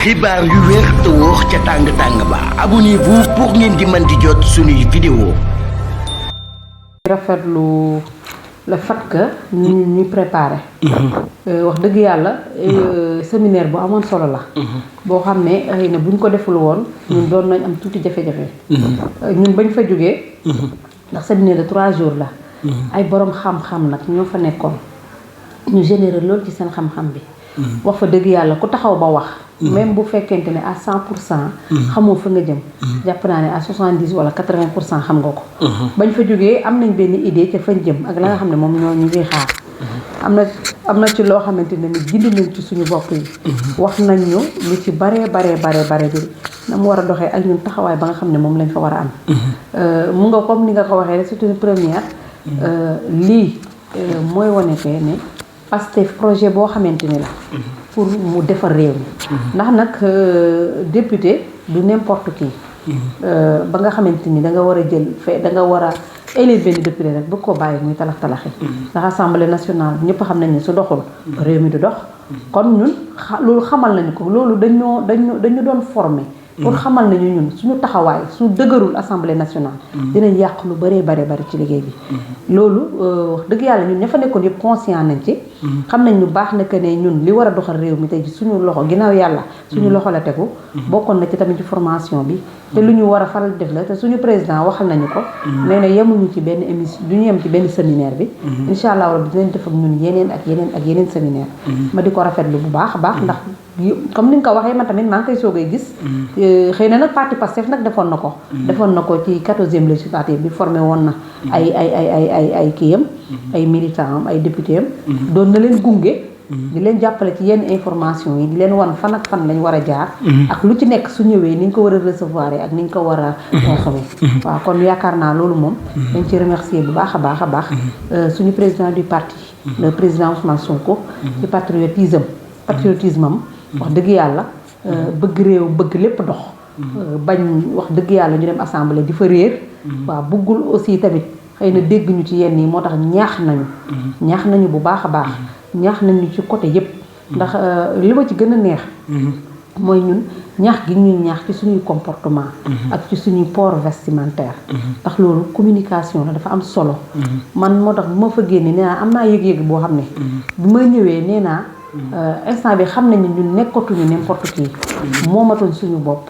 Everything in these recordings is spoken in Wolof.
xibaar yu wér te wóor ca tàng ba abonnez-vous pour ngeen di mën di jot suñuy vidéo. rafetlu le fait que ñu préparé. wax dëgg yàlla séminaire bu amoon solo la. boo xam ne xëy na buñ ko deful woon. ñun doon nañ am tuuti jafe-jafe. ñun bañ fa jógee. ndax séminaire de 3 jours la. ay borom xam-xam nag ñoo fa nekkoon. ñu généreux lool ci seen xam-xam bi. wax fa dëgg yàlla ku taxaw ba wax. même bu fekkente ne à 100%. xamoo fa nga jëm. jàpp naa ne à 70 wala 80% xam nga ko. bañ fa jógee am nañ benn idée ca fañ jëm ak la nga xam ne moom ñoo ñu ngi xaar. am na ci loo xamante ne ni gindi nañ ci suñu bopp yi. wax nañ ñu lu ci bare bi na mu war a doxee ak ñun taxawaay ba nga xam ne moom lañ fa war a am. mu nga comme ni nga ko waxee rek c'est une première. lii mooy wane fee ne Pastef projet boo xamante ni la. pour mu defar réew mi. ndax nag député du n'importe qui. ba nga xamante ni da nga war a jël da nga war a élever ni député rek bëgg koo bàyyi muy talaxi ndax assemblée nationale ñëpp xam nañ ne su doxul réew mi du dox. kon ñun loolu xamal nañu ko loolu dañu doon former. pour xamal nañu ñun suñu taxawaay su dëgërul assemblée nationale. dinañ yàq lu bari ci liggéey bi. loolu wax dëgg yàlla ñun ña fa nekkoon yëpp conscient nañ ci. xam nañ ñu baax na que ne ñun li war a doxal réew mi tey ji suñu loxo ginnaaw yàlla. suñu loxo la tegu. bokkoon na ci tamit ci formation bi. te lu ñu war a faral def la te suñu président waxal nañu ko. nee na yemuñu ci benn émission du ñu yem ci benn séminaire bi. incha allah rabbi dinañ def ak ñun yeneen ak yeneen séminaire. ma di ko rafetlu bu baax a baax ndax comme ni nga ko waxee man tamit maa ngi koy soogay gis. xëy na nag parti Pastef nag defoon na ko. defoon na ko ci 14e législative bi formé woon na ay kiyam ay militant am ay député am. doon na leen gunge. di leen jàppale ci yenn information yi di leen wan fan ak fan lañ war a jaar. ak lu ci nekk su ñëwee ni ñu ko war a recevoir ak ni ñu ko war a consommer. waaw kon yaakaar naa loolu moom. dañ ci remercier bu baax a baax. suñu président du parti. le président Ousmane Sonko. ci patriotisme am. wax dëgg yàlla bëgg réew bëgg lépp dox. bañ wax dëgg yàlla ñu dem assemblée di fa réer. waaw bëggul aussi tamit xëy na dégg ñu ci yenn yi moo tax ñaax nañu bu baax a baax. ñaax nañu ci côté yépp ndax li ma ci gën a neex. mooy ñun ñaax gi ñuy ñaax ci suñuy comportement. ak ci suñuy port vestimentaire. ndax loolu communication la dafa am solo. man moo tax bu ma fa génnee nee naa am naa yëg-yëg boo xam ne. bi ma ñëwee nee naa. instant bi xam nañu ñun nekkatuñu n'importe qui. moomatuñ suñu bopp.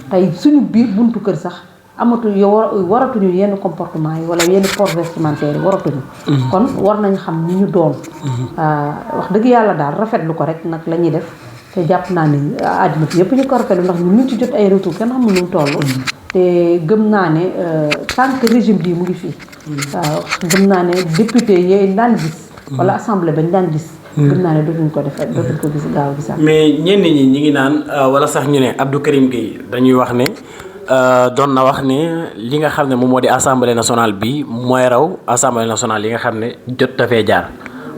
tey suñu biir buntu kër sax amatuñ waratuñu yenn comportement yi wala yenn port vestimentaire yi waratuñu. kon war nañ xam ni ñu doon. wax dëgg yàlla daal rafetlu ko rek nag la ñuy def te jàpp naa ni àddina bi yëpp ñu ko rafetlu ndax ñun ñu ci jot ay retour kenn xamul nu mu toll. te gëm naa ne tant que régime bii mu ngi fii. waaw gëm naa ne député yee daan gis. wala assemblée bañ daan gis. gëm naa ne dootuñ ko gis gaaw gisaat. mais ñenn ñi ngi naan wala sax ñu ne Abdou Karim Gueye dañuy wax ne doon na wax ne li nga xam ne moom moo di assemblée nationale bi mooy raw assemblée nationale yi nga xam ne jot dafee jaar.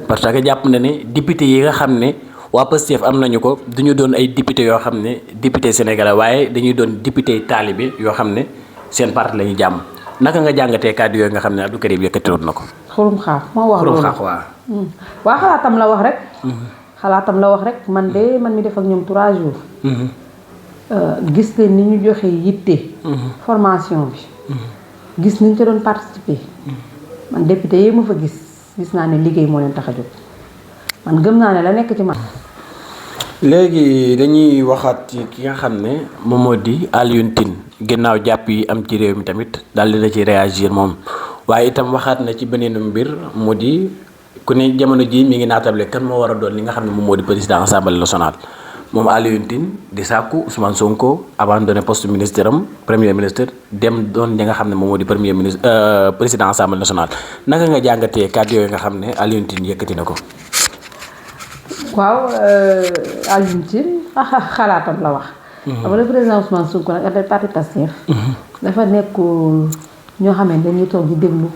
parce que jàpp na ne député yi nga xam ne waa Pastef am nañu ko duñu doon ay député yoo xam ne député sénégalais waaye dañuy doon député taalibe yoo xam ne seen parti la ñu jàmm naka nga jàngatee kàddu yooyu nga xam ne Abdou Karim yëkkatiwoon na ko. xurum xaaf moo wax loolu xurum xaaf waaw. waa xalaatam la wax rek. man mi def ak ñoom 3 jours. gis leen ni ñu joxe yitte. formation bi. gis ni ñu ca doon participer. man député yi ma fa gis naa ne liggéey moo leen tax a jóg man gëm naa ne la nekk ci man. léegi dañuy waxaat ci ki nga xam ne moom moo di Alioune Tine ginnaaw jàpp yi am ci réew mi tamit daal dina ci réagir moom waaye itam waxaat na ci beneen mbir mu di ku ne jamono ji mi ngi naatable kan moo war a doon li nga xam ne moom moo di président assemblée nationale. moom Alioune Tine di sàkku Ousmane Sonko abandonné poste ministre am premier ministre dem doon li nga xam ne moom moo di premier ministre président assemblée nationale naka nga jàngatee kàddu yooyu nga xam ne Alioune Tine yëkkati na ko. waaw Alioune Tine xalaatam la wax. xam nga le président Ousmane Sonko nag ak parti Pastef. dafa nekkul ñoo xam ne dañuy toog di déglu.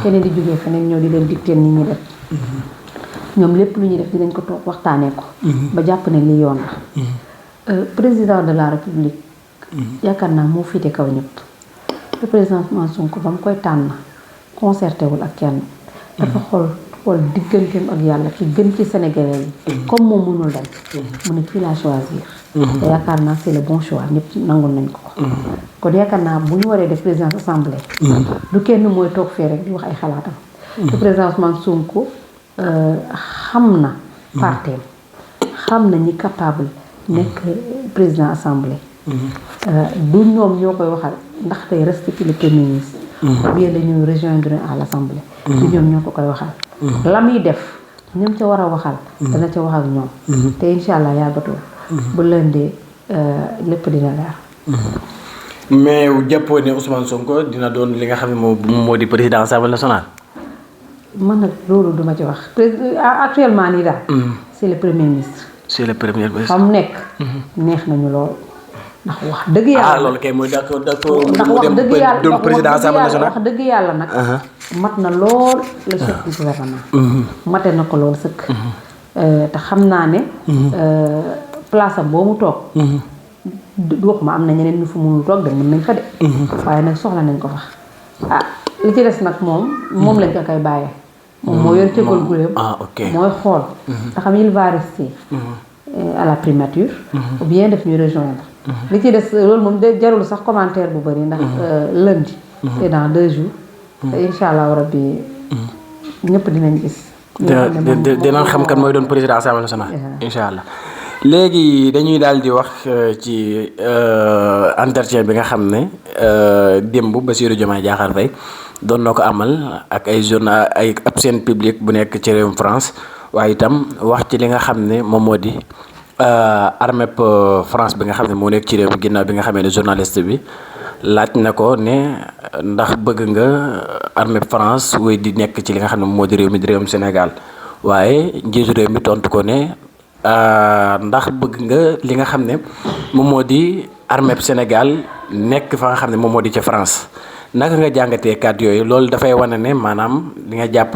keneen di jógee feneen ñëw di leen dicter ni ñuy def. ñoom lépp lu ñuy def dinañ ko toog waxtaanee ko. ba jàpp ne li yoon la. président de la république. yaakaar naa moo féete kaw ñëpp. le président Ousmane Sonko ba mu koy tànn concerté wul ak kenn. dafa xool xool digganteem ak yàlla ki gën ci Sénégalais yi comme moom mënul dem mu ne kii laa choisir te yaakaar naa c'est le bon choix ñëpp nangul nañ ko kon yaakaar naa bu ñu waree def présidence assemblée du kenn mooy toog fee rek di wax ay xalaatam le président Ousmane Sonko xam na parteem xam na ñi capable nekk président assemblée du ñoom ñoo koy waxal ndax tey respecté le premier ministre bien dañuy rejoindre à l'assemblée du ñoom ñoo ko koy waxal la muy def ñoom ca war a waxal dana ca wax ak ñoom te incha allah yàggatul bu lëndee lépp dina leer mais jàppoo ne Ousmane Sonko dina doon li nga xam ne moo di président assemblée nationale. man nag loolu duma ci wax actuellement nii daal c'est le premier ministre c'est le premier ministre. xam nekk neex nañu lool ndax wax dëgg yàlla loolu kay mooy d'accord ndax mu wax dem dëgg yàlla doon président assemblée nationale. wax dëgg yàlla nag mat na lool le chef du gouvernement mate na ko lool sëkk te xam naa ne place am boo mu toog waxuma am na ñeneen ñu fu mënul toog de mën nañ fa de waaye nag soxla nañ ko fa li ci des nag moom lañ ko koy bàyyee moom moo yor cëggal guléem mooy xool te xam il va rester à la primature ou bien def ñu rejoindre li ci des loolu moom de jarul sax commentaire bu bëri ndax lundi te dans 2 jours te insha allah rabbi ñëpp dinañ gis dinañ xam kan mooy doon président assemblée nationale insha allah léegi dañuy daal di wax ci entretien bi nga xam ne démb Bassirou Diomaye Diakhar Faye doon na ko amal ak ay journal ay ab chaîne publique bu nekk ci réewum France waaye itam wax ci li nga xam ne moom moo di armée France bi nga xam ne moo nekk ci réew mi ginnaaw bi nga xamee ne journaliste bi laaj na ko ne ndax bëgg nga armée France wéy di nekk ci li nga xam ne moo di réew mi di réewum Sénégal waaye njiitu réew mi tontu ko ne ndax bëgg nga li nga xam ne moom moo di armée Sénégal nekk fa nga xam ne moom moo di ca France naka nga jàngatee kàddu yooyu loolu dafay wane ne maanaam li nga jàpp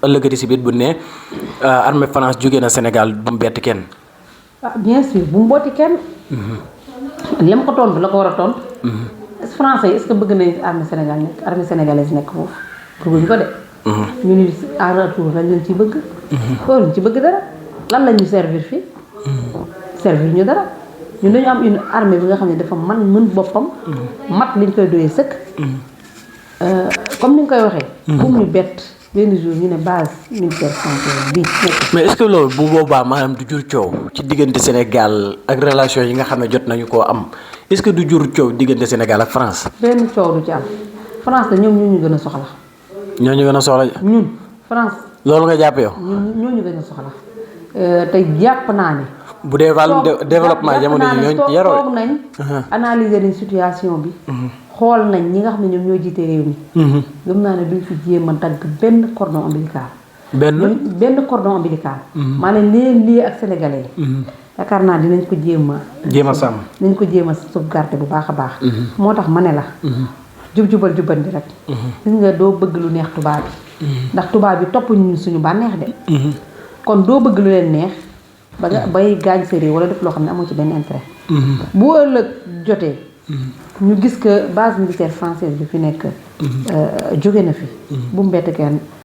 ëllëgati si biir bu ne armée France jógee na Sénégal du mu bett kenn. bien sûr bu mu booti kenn. li ma ko tontu la ko war a tontu. français yi est-ce que bëgg nañ armée Sénégal nekk armée sénégalaise nekk foofu bëgguñ ko de. ñu ni en retour lañ leen ci bëgg. loolu ñu ci bëgg dara lan la ñu servir fii. servir ñu dara ñun dañu am une armée bi nga xam ne dafa mën boppam. mat liñ koy doyee sëkk. comme ni nga koy waxee. bu ñu bett benn jour ñu ne base militaire française bii. mais est-ce que loolu bu boobaa maanaam du jur coow ci diggante Sénégal ak relation yi nga xam ne jot nañu koo am est-ce que du jur coow diggante Sénégal ak France. benn coow du ci am France la ñoom ñoo ñu gën a soxla. ñoo ñu gën a soxla. ñun France. loolu nga jàpp yow. ñoo ñu gën a soxla te jàpp naa ne. bu dee wàllum développement jamono yi ñooñu ci yaroo toog nañ. analyser nañ situation bi. xool nañ ñi nga xam ne ñoom ñoo jiite réew mi. gëm naa ne duñ fi jéem a dagg benn cordon ombilical. benn cordon ombilical. maanaam leen lii ak sénégalais yi. yaakaar naa dinañ ko jéem a sàmm. dinañ ko jéem a sauvegarder bu baax a baax. moo tax ma ne la. jubal jubandi rek. gis nga doo bëgg lu neex tubaab bi. ndax tubaab bi topp ñu suñu bànneex de. kon doo bëgg lu leen neex ba nga bay gaañ sa réew wala def loo xam ne amoo ci benn intérêt. bu ëllëg jotee. ñu gis que base militaire française bi fi nekk. jóge na fi. bu mu bett kenn.